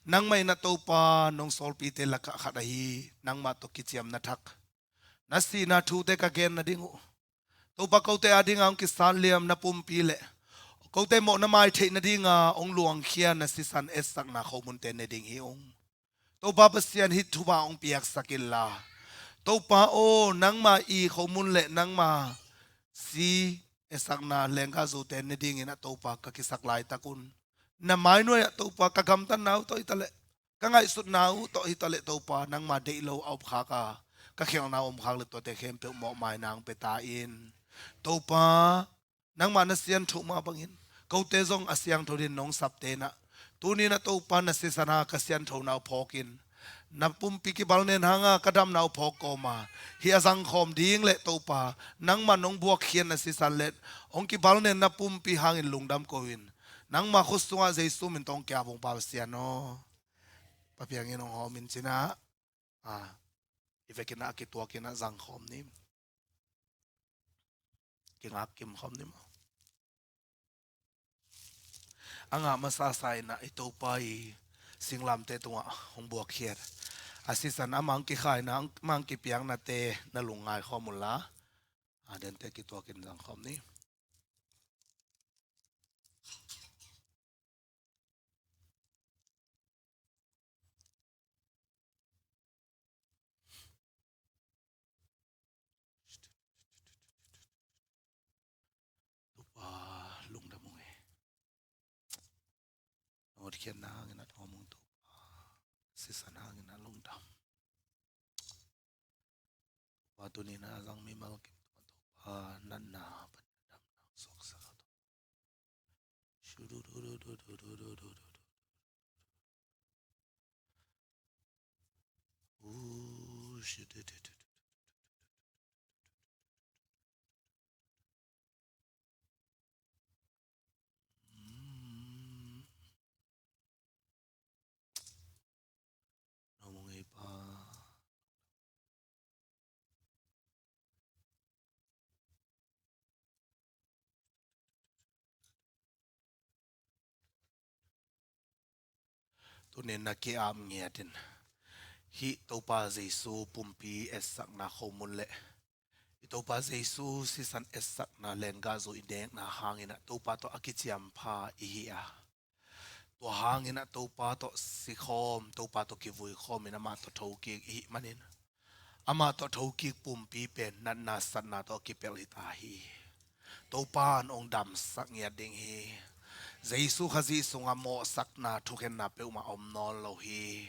nangmah in ah Topa nong sawlpite lakah khat ahi nangmah tawh kiciamna thak, na sihna thute ka gen nading uh, Topa, kote adinga hong kisatliam na pumpi le kote mawhna mai theih nadinga hong luangkhia na sisan etsakna khomunte ne ding hi ung. Topa Pasian, hih thupha hong piaksak inla, Topa aw, nangma i khomun le nangma si etsakna lenggahzute ne dingin ah Topa ka kisak laitak un, na mai nuai-ah Topa ka gamtatna uh tawh hi taleh, ka ngaihsutna uh tawh hi taleh Topa, nangma deih lo a omkhak a, ka khialhna a omkhak le tuate khempeuh mawhmaina hong pia ta in. Topa, nangmah na siangtho mah bangin kote zong a siangtho dingin nong sapte in ah, tuni-in ah Topa na sisan a ka sianthona uh phawkin, na pumpi kibalnen hanga ka damna uh phawk kawma, hih a zangkhawm ding le Topa, nangmah nong buakkhiat na sisan le hong kibalnen na pumpi hangin lungdam ko-in, nangma khut sungah Jesu min tawh hong kiap ung, Pa Pasian aw. Pa Piang in hong hawm in ci-in ah, a, i vekin ah a kituakin ah zangkhawm ni. Kingak kimkhawm ni maw. A ngah masa sa-in ah i Topa i singlamteh tungah hong buakkhiat a sisan, a mang kikhaina, a mang kipiaknate na lungngai khawm unla, a dente kituakin zangkhawm ni. Topa, lungdam ung e. Nong hotkhiatna hangin ah thawm ung Topa. Sisan hangin ah lungdam. Topa, tuni-in ah a zang mimal kim tungah Topa, natna pan damna suaksak a Topa. Nong ung ei Pa. Tuni-in na ki-ap ngiat in, hih Topa Jesu pumpi etsakna khomun le i Topa Jesu sisan etsakna lenggahzu i nekna hangin ah Topa tawh a kiciampha i hi a, tua hangin ah Topa tawh sikhawm, Topa tawh kivuikhawm in amah tawh thokik i hih manin, amah tawh thokik pumpi pen natna satna tawh kipelh hi ta hi. Topa in hong damsak ngiat ding hi. Jesu Khazih sungah mawhsakna thukhenna peuhmah om nawn lo hi.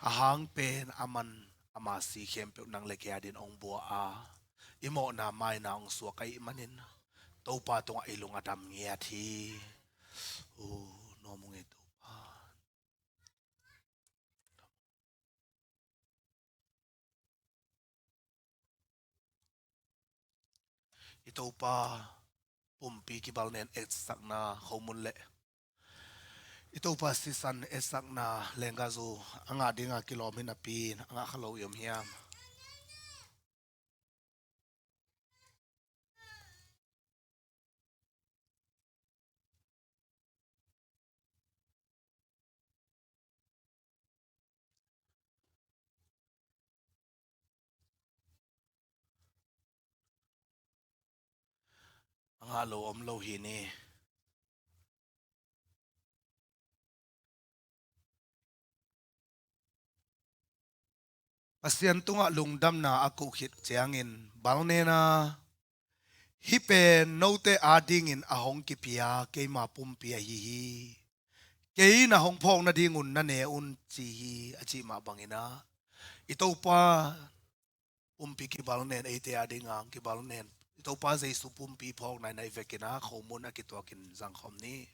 A hang pen aman ama si khempeuh nang le kei adingin hong bua a, i mawhna maina hong suak ahih manin Topa tungah i lung a dam ngiat hi. U, nuam ung ei Topa. I Topa pumpi kibalnen etsakna khomun le i Topa sisan etsakna lenggahzu a ngah dinga kilawm hi napi in a ngah kha lo i om hiam? A ngah lo om lo hi ni. Pasian tungah lungdamna a koh khit ciangin balnena, hih pen note adingin a hong kipia keima pumpi ahi hi. Kei na hong phawk nadingun na ne un ci hi, a cih mah bangin ah, i Topa pumpi kibalnen, eite adinga kibalnen, i Topa Jesu pumpi phawkna in ah i vekin ah khomun a kituakin zangkhawm ni.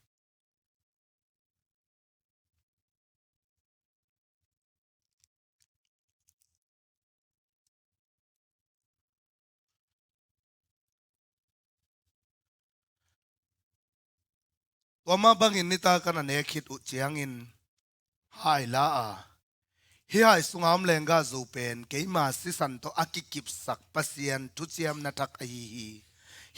Tua mah bangin nitak a na nek khit uh ciangin hai la a, hih hai sunga om lenggahzu pen keima sisan tawh a kikipsak Pasian thuciamna thak ahi hi.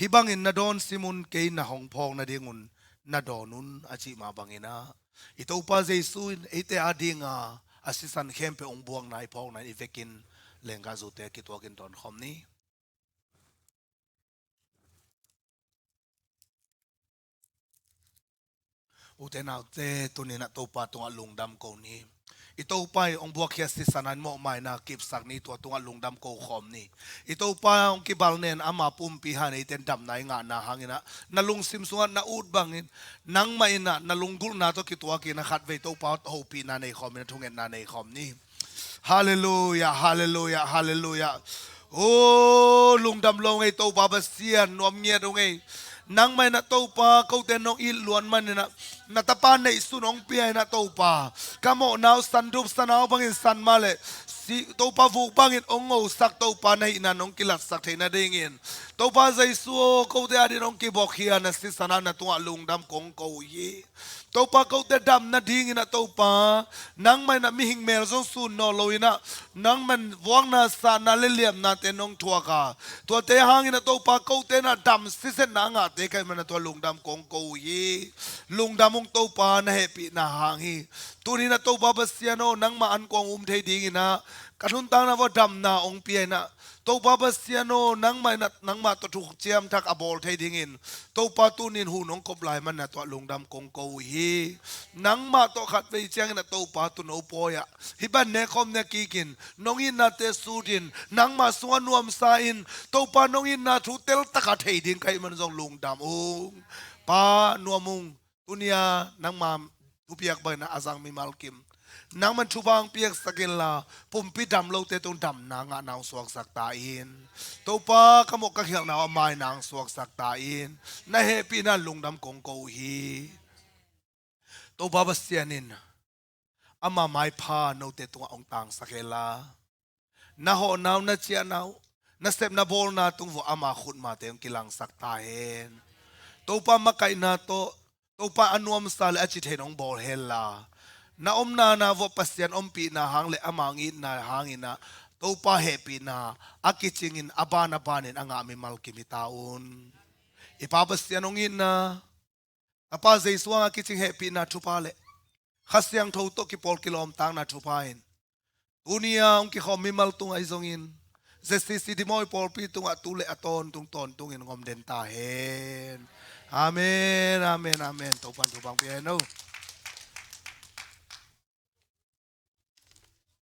Hih bangin na dawn sim un, kei na hong phawk nadingun na dawn un, a cih mah bangin ah, i Topa Jesu in eite adinga a sisan khempeuh hong buakna i phawkna in i vekin lenggahzute kituakin dawn khawm ni. Ute naute, tuni-in ah Topa tungah lungdam ko ni. I Topa in hong buakkhiat sisan a mawhmaina kipsak ni, tua tungah lungdam ko khawm ni. I Topa hong kibal nen ama pumpi han eite in damna i ngahna hangin ah, na lungsim sungah na ut bangin, nangmah in ah na lunggulhna tawh kituakin ah khatvei Topa hopihna nei khawm in ah thungetna nei khawm ni. Halleluia, halleluia, halleluia. O, lungdam lo ngei Topa Pasian, nuam ngiat uh ngei. Nangmah in ah Topa, kote nong it luat manin ah, na tapa neihsun hong pia in ah Topa, ka mawhna uh sandup sanau bangin san mah leh, si, Topa vuk bangin hong ngosak Topa na hihna nong kilatsak theihna dingin, Topa Jesu aw, kote adingin hong kibuakkhiat na sisan ah na tungah lungdam kong ko uh hi. Topa, kote damna dingin ah Topa, nangmah in ah mihing mel zong sun nawn lo in ah, nangmah in vuakna, satna le liamnate nong thuak a, tuate hangin ah Topa, kote in ah dam sisetna a ngahte ka hih manin ah tua lungdam kong ko uh hi. Lungdam ung Topa, na hehpihna hang hi. Tuni-in ah Topa Pasian aw, nangmah ankuang um thei dingin ah, ka nuntakna uah damna hong pia in ah, Topa Pasian aw, nangmah in ah, nangmah tawh thuciam thak a bawl thei dingin, Topa, tuni-in hun hong kop lai manin ah tua lungdam kong ko uh hi. Nangmah tawh khatvei ciangin ah Topa, tuuno pawi ah hih bang nek khawm nek kikin, nong itnate sutin, nangmah sungah nuamsa in, Topa, nong itna thu teltak a thei ding ka hih manin zong lungdam ung. Pa, nuam ung. Tuni-a nangma thupiak bangin a zang mimal kim, nangman thupha hong piaksak inla, pumpi dam lote tung damna ngahna hong suaksak ta in. Topa, ka mawh ka khialhna uh a maina hong suaksak ta in. Na hehpihna in lungdam kong ko uh hi. Topa Pasian in ama maipha note tungah hong tangsak henla, na hawhna uh, na ciahna uh, na sepna bawlna tung uah ama khutmate hong kilangsak ta hen. Topa, makaihna tawh, Topa, a nuamsa le a ci thei in hong bawl henla, na omna na uah Pasian ompihna hang le ama hong itna hangin ah, Topa, hehpihna a kicingin a ban a banin a ngah mimal kim hi ta un. I Pa Pasian hong itna, a Pa Jesu hanga kicing hehpihna thupha le Kha Siangtho tawh kipawl kilawmtatna thupha in tuni-a hong kikhawm mimal tungah ahi zongin, Z C C Dimawi pawlpi tungah tu le a tawntung tawntungin hong om den ta hen. Amen, amen, amen. Topan thupha hong pia hen aw.